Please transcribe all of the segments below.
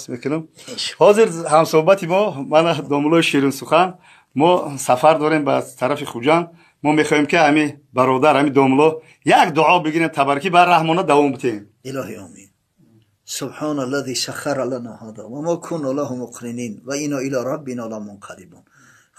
Мекунам. Ҳозир ҳамсӯҳбати мо мана домулои Ширинсухан. Мо сафар дорем ба тарафи Хуҷанд. Мо мехоҳем, ки ҳами бародар, ҳами домуло як дуо бигирем, табаррукӣ, бар раҳмона давом битем. Илоҳи омин. سبحان الذي سخر لنا هذا وما كنا له مقرنين وإنا إلى ربنا لمنقلبون.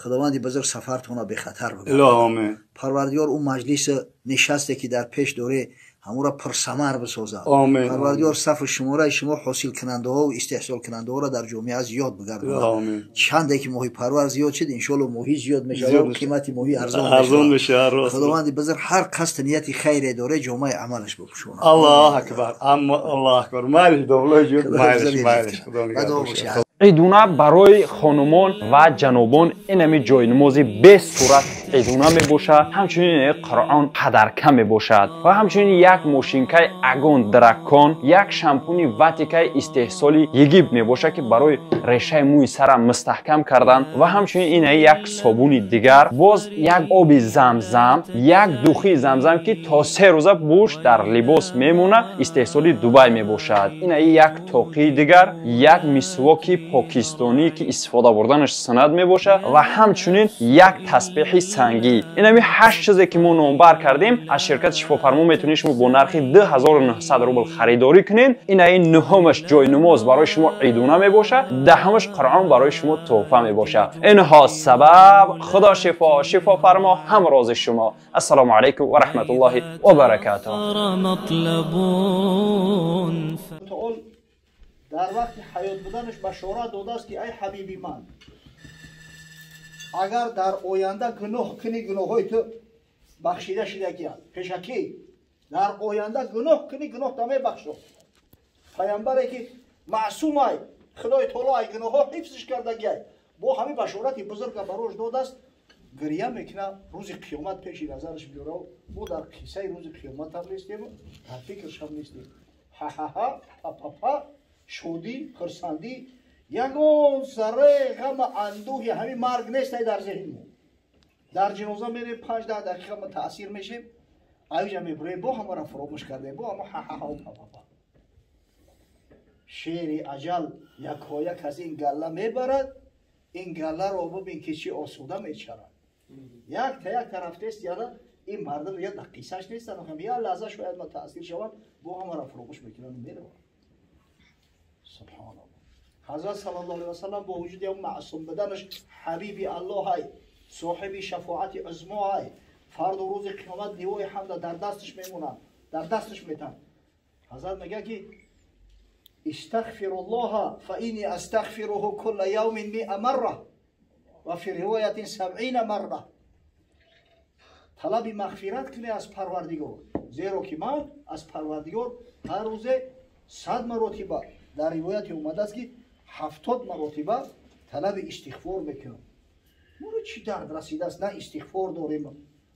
Худованди бузург сафартона бехатар бигардонад. Илоҳи омин. Парвардигор он маҷлис нишасте ки дар пеш дорӣ, ҳамуро пурсамар бисозад. Омин. Парвардигор сафу шумораи шумо ҳосилкунандаҳо ва истеҳсолкунандаҳоро дар ҷомеа зиёд бигардонад. Омин. Чанде ки моҳипарвар зиёд шуд, иншоалло моҳӣ зиёд мешавад, қимати моҳӣ арзон. Арзон мешавад, рост. Худованди бузург ҳар қасд нияти хайре доре, ҷомаи амалаш бипӯшонад. Аллоҳ акбар, аммо Аллоҳ акбар. Майлиш, домулои ҷон, майлиш, майлиш, Худо нигаҳдор. Идуна барои хонумон ва ҷанобон инами ҷойнамози бесурат идуна мебошад, ҳамчунин Қуръон падарка мебошад ва ҳамчунин як мошинкаи Агон Дракон, як шампуни Ватикаи истеҳсоли Египт мебошад, ки барои решаи мӯи сара мустаҳкам кардан, ва ҳамчунин ина як собуни дигар, боз як оби Замзам, як духи Замзам, ки то 3 рӯза бӯш дар либос мемонад, истеҳсоли Дубай мебошад. Ина як тоқии дигар, як мисвоки покистонӣ, ки истифода бурданаш суннат мебошад, ва ҳамчунин як тасбеҳи сангӣ. Инами ҳашт чизе ки мо номбар кардем, аз ширкати Шифофармо метавонед шумо бо нархи 2900 рубл харидорӣ кунед. Инаи нуҳумаш ҷойнамоз барои шумо идуна мебошад, даҳумаш Қуръон барои шумо тӯҳфа мебошад. Инҳо сабаб Худо шифо, Шифофармо ҳамрози шумо. Ассалому алайкум ва раҳматуллоҳи ва баракатуҳ. Дар вақти ҳаёт буданаш башорат додааст, ки ай ҳабиби ман, агар дар оянда гуноҳ кунӣ, гуноҳҳои ту бахшида шидагианд. Пешакӣ дар оянда гуноҳ кунӣ, гуноҳ та мебахшо. Паямбаре ки маъсумай, Худои таоло ай гуноҳҳо ҳифзиш кардагиай, бо ҳамин башорати бузурга барош додааст, гирья мекуна, рӯзи қиёмат пеши назараш биёра. Мо дар қиссаи рӯзи қиёмат ҳам нестем, дар фикраш ҳам нестем. Ҳа-ҳа-ҳа, па-па-па, шодӣ, хурсандӣ, ягон зарраи ғама андӯҳи ҳамин марг нестай дар зеҳни мо. Дар ҷиноза мерем, 5-10 дақиқа ма таъсир мешем, аиҷа мебурем, бо ҳамаро фуромӯш кардем, бо ҳама ҳа-ҳа-ҳа, па-па-па. Шери аҷал якояк аз ин галла мебарад, ин галларо бубин, ки чӣ осуда мечарад. Якта якта рафтест, яна ин мардум я дар қиссаш нестанд. Як лаҳза шояд ма таъсир шаванд, бо ҳамаро фуромӯш мекунанд, мераванд. Субҳоналлоҳ. Ҳазрат саллаллоҳу алайҳи васаллам бо вуҷуди он маъсум буданаш, ҳабиби Аллоҳай, соҳиби шафоати узмоай, фарду рӯзи қиёмат ливои ҳамда дар дасташ мемонанд, дар дасташ метанд. Ҳазрат мегӯяд, ки استغفروا الله فإني أستغفره كل يوم 100 مرة وفي رواية 70 مرة. Талаби мағфират кунед аз Парвардигор, зеро ки ман аз Парвардигор ҳар рӯзе 100 маротиба, дар ривояте омадааст, ки 70 маротиба талаби истиғфор мекунам. Моро чӣ дард расидааст? На истиғфор дорем,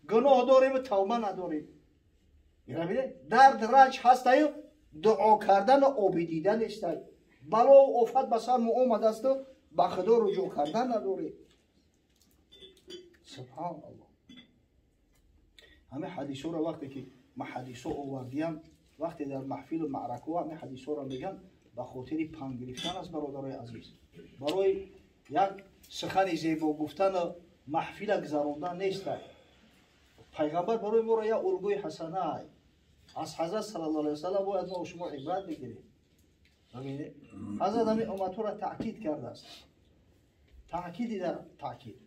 гуноҳ дорем, тавба надорем. Дард ранҷ ҳастаю, дуо кардану обидида нестай. Балову офат ба сармо омадаасту, ба Худо руҷӯъ кардан надорем. Субҳоналлоҳ. Ҳамин ҳадисҳоро вақте ки ма ҳадисҳо овардиям, вақте дар маҳфилу маъракаҳо ҳамин ҳадисҳоро мегӯям, ба хотири панд гирифтан аст, бародарои азиз, барои як сухани зебо гуфтану маҳфила гузарондан нестай. Пайғамбар барои моро як улгӯи ҳасанаай. Аз ҳазрат саллаллоҳу алайҳи васаллам бояд мо шумо ибрат бигирем. Бибинед, ҳазрат ҳамин умматҳоро таъкид кардааст, таъкиди дар таъкид,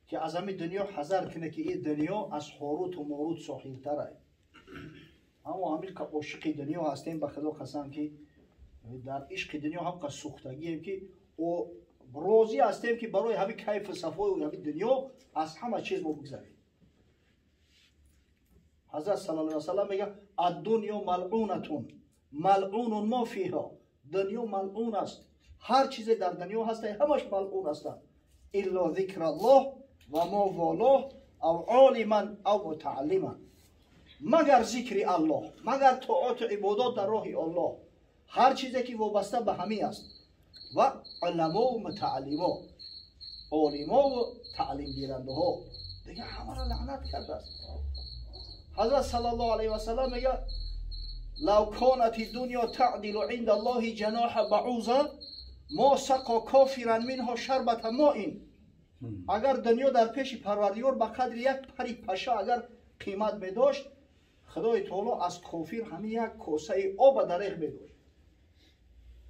ки аз ҳамин дунё ҳазар кунед, ки ин дунё аз ҳоруту морут соҳилтарай. Аммо ҳамин ка ошиқи дунё ҳастем, ба Худо қасам, ки дар ишқи дунё ҳамқа сӯхтагием, ки розӣ ҳастем, ки барои ҳамин кайфу сафои ҳамин дунё аз ҳама чиз мо бигзарем. Ҳазрат саллаллоҳу алайҳи васаллам мегӯяд: الدنيا ملعونة ملعون ما فيها. Дунё малъун аст, ҳар чизе дар дунё ҳаста, ҳамаш малъун ҳастанд. إلا ذكر الله وما والاه أو عالما أو متعلما. Магар зикри Аллоҳ, магар тоату ибодат дар роҳи Аллоҳ, ҳар чизе ки вобаста ба ҳамин аст, ва уламову мутааллимо, олимову таълимгирандаҳо. Дига ҳамаро лаънат кардааст. Ҳазрат саллаллоҳу алайҳи васаллам мегӯяд: Лав канати дунё таъдилу инда Аллоҳи ҷаноҳа баъуза мо сақо кофиран минҳо шарбата моин. Агар дунё дар пеши Парвардигор ба қадри як пари паша агар қимат медошт, Худои таоло аз кофир ҳамин як косаи оба дареғ медошт.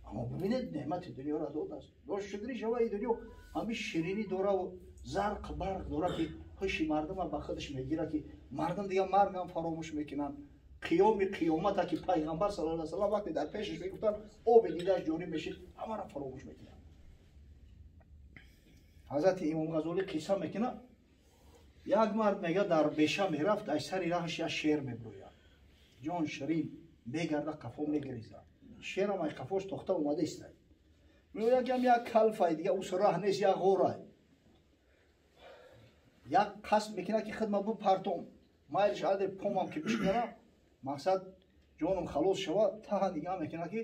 Аммо бибинед, неъмати дунёро додааст. Шукрӣ шава, и дунё ҳамин ширинӣ дораву зарқ барқ дора, ки ҳуши мардума ба худаш мегирад, ки мардум дига маргам фаромӯш мекунанд. Қиёми қиёмата ки пайғамбар саллаллоҳу алайҳи васаллам вақте дар пешаш мегуфтанд, оби дидаш ҷорӣ мешид, ҳамаро фаромӯш мекунанд. Ҳазрати Имом Ғазолӣ қисса мекунад. Як мард, мега, дар беша мерафт, аз сари раҳаш як шер мебурӯяд. Ҷон ширин мегарда, қафо мегиризад. Шерам ай қафош тохта омада истад. Мегӯяд, як калфай дига ус раҳ нест, як ғорай. Як қасд мекунад, ки хидма бупартом, майлиш аде помам ки бишканам, мақсад ҷонам халос шавад. Таҳа нигаҳ мекунад, ки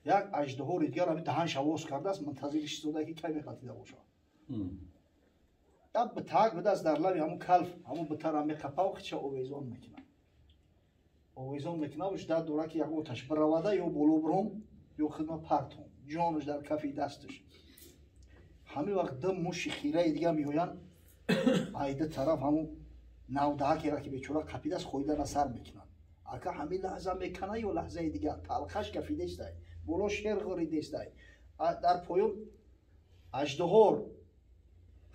як аждаҳори дигар ҳами даҳан шавоз кардааст, мунтазири истода, ки кай меқатида бошад. Як битаак бидааст дар лаби ҳамун калф, ҳамун битара меқапав, хича овезон мекунад. Овезон мекунад, ждат дора, ки як оташ биравада, ё боло биром, ё хидма партом, ҷонаш дар кафи дасташ. Ҳамин вақт ду муши хираи дига меоянд айди тараф, ҳамун навдаакера, ки бечора қапидааст, хӯидана сар мекунанд. Ака ҳамин лаҳза мекана ё лаҳзаи дигар талхаш кафидестай, боло шер ғуридестай, дар поён аждаҳор,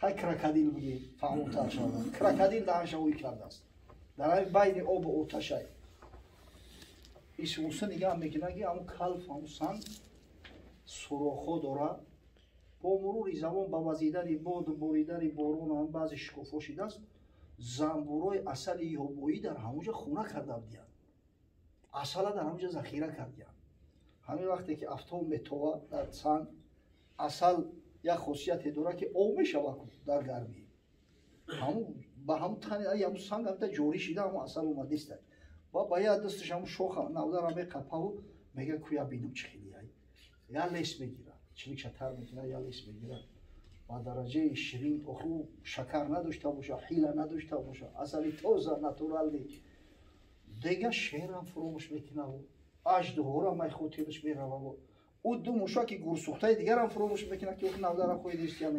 хай крокодил буги, фаҳмтар шавад, крокодил даҳаншавоӣ кардааст, дар ҳамин байни обу оташай. Исуса нигаҳ мекунад, ки ҳамун калф, ҳамун санг сурохҳо дорад. Бо мурури замон, ба вазидани боду боридани борон, ҳам баъзе шукуфо шидааст. Занбурои асали ёбоӣ дар ҳамонҷо хона карда будиянд, асала дар ҳамонҷо захира кардиянд. Ҳамин вақте ки афтоб метова дар санг, асал як хосияте дорад, ки об мешавад дар гармӣ. Ба ҳамун тани ҳамун санг ҳамта ҷорӣ шида, ҳамун асал омадиста. Ба як дасташ ҳамун шоха навдара меқапаву мега: «Куя бинам, чӣ хелияй». Я лес мегирад, чиликша тар мекунад, я лес мегирад, ба дараҷаи ширин. Оху шакар надошта боша, ҳила надошта боша, асали тоза, натуральный. Дега шерам фуромӯш мекунаву аждаҳорам ай хотираш мерававу ӯ ду мушаки гурсӯхтаи дигарам фуромӯш мекунад, ки охи навдара хоидистиян.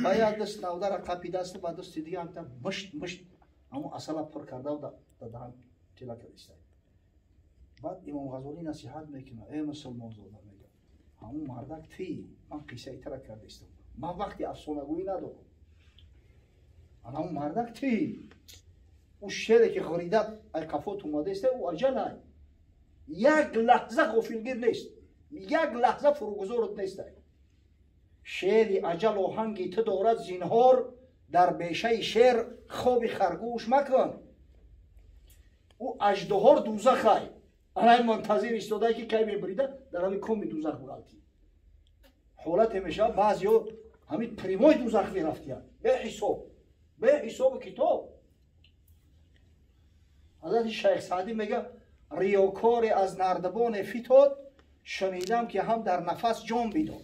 Ба як даст навдара қапидааст, ба дасти дига ҳамта мушт мушт ҳамун асала пур карда дар даҳан тила кардистай. Баъд Имом Ғазолӣ насиҳат мекунад: «Э мусулмонзода, — мега, — ҳамун мардак ти, ман қиссаи тара кардистам, ман вақти афсонагӯӣ надорам. Ҳамун мардак ти, ӯ шере, ки ғуридат ай қафот омадаиста, ӯ аҷалай, як лаҳза ғофилгир нест, як лаҳза фуругузорат нестай. Шери аҷал оҳанги ту дорад, зинҳор дар бешаи шер хоби харгӯш макун. Ӯ аждаҳор дузахай, анай мунтазир истодае, ки кай мебурида, дар ҳамин коми дузах буғалтӣ». Ҳолате мешавад, баъзеҳо ҳамин прямой дузах мерафтиянд, беҳисоб, беҳисобу китоб. Ҳазрати Шайх Саъдӣ мега: «Риёкоре аз нардибоне фитод, шунидам, ки ҳам дар нафас ҷон бидод».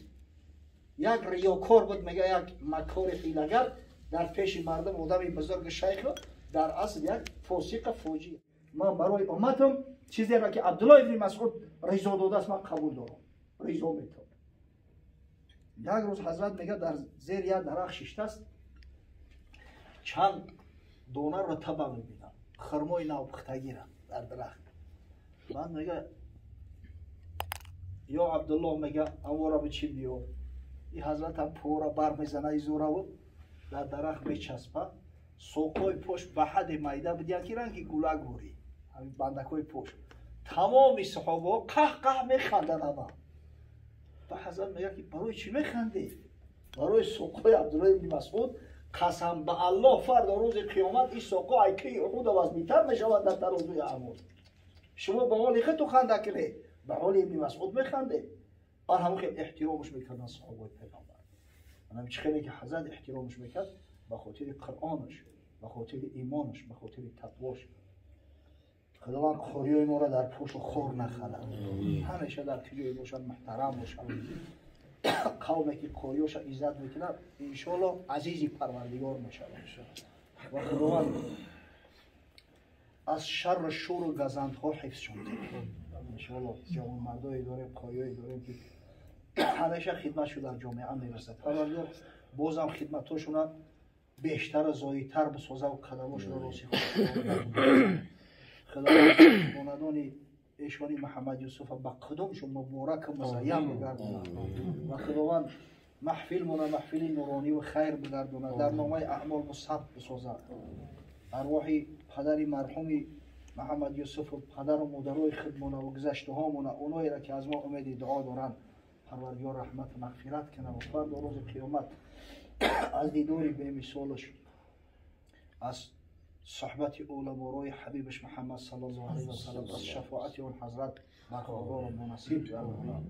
Як риёкор буд, мега, як маккори ҳилагар, дар пеши мардум одами бузурги шайх, дар асл як фосиқа фоҷӣ. Ман барои умматам чизеро, ки Абдулло ибни Масъуд ризо додааст, ман қабул дорам, ризо метавам. Як рӯз ҳазрат, мега, дар зери як дарахт шиштааст, чанд донаро таба мебинам, хурмои навпухтагира дар дарахт. Баъд мега: «Ё Абдулло, — мега, — амора бичи биё». И ҳазратам пора бар мезана, изораву дар дарахт мечаспа. Соқҳои пош ба ҳадде майда будиянд, ки ранги гулак бурӣ, ҳамин бандакҳои пош. Тамоми саҳобаҳо қаҳ қаҳ механданд ҳама. Ба ҳазрат мега, ки барои чӣ механдед? «Барои соқҳои Абдулло ибни Масъуд қасам ба Аллоҳ, фардо рӯзи қиёмат ин соқҳо ай кӯи Уҳуда вазнитар мешавад дар тарозуи аъмол. Шумо ба ҳоли худту ханда кунед, ба ҳоли ибни Масъуд механдед». Ан ҳамон хел эҳтиромаш мекарданд саҳобаи пайғамбар. Анам чӣ хеле ки ҳазрат эҳтиромаш мекард, ба хотири Қуръонаш, ба хотири имонаш, ба хотири тақвош. Худованд қориёи моро дар пошу хор нахалад, ҳамеша дар киҷое бошад, муҳтарам бошад. Қавме ки қориёша иззат мекунад, иншоалло азизи Парвардигор мешавад. Ва Худованд аз шарру шуру газандҳо ҳифзшон кунад. Иншоаллоҳ ҷавонмардое дорем, қоёе дорем, ки ҳамеша хидматшо дар ҷомеа мерасад. Парвардигор бозам хидматҳошона бештару зоидтар бисозаву қадамошонро рости худованд хонадони эшони Муҳаммад Юсуфа ба қудумшон мубораку музайян бигардонад ва Худованд маҳфилмона маҳфили нурониву хайр бигардонад, дар номаи аъмол мусабт бисозад. Арвоҳи падари марҳуми Муҳаммад Юсуфу, падару модарои худмона ва гузаштаҳомона, оноеро ки аз мо умеди дуо доранд, Парвардигор раҳмату мағфират кунад ва фардо рӯзи қиёмат аз дидори бемисолаш, аз суҳбати уламорои ҳабибаш Муҳаммад саллаллоҳу алайҳи васалам, аз шафоати он ҳазрат бархӯрдору мунасиб гардонад.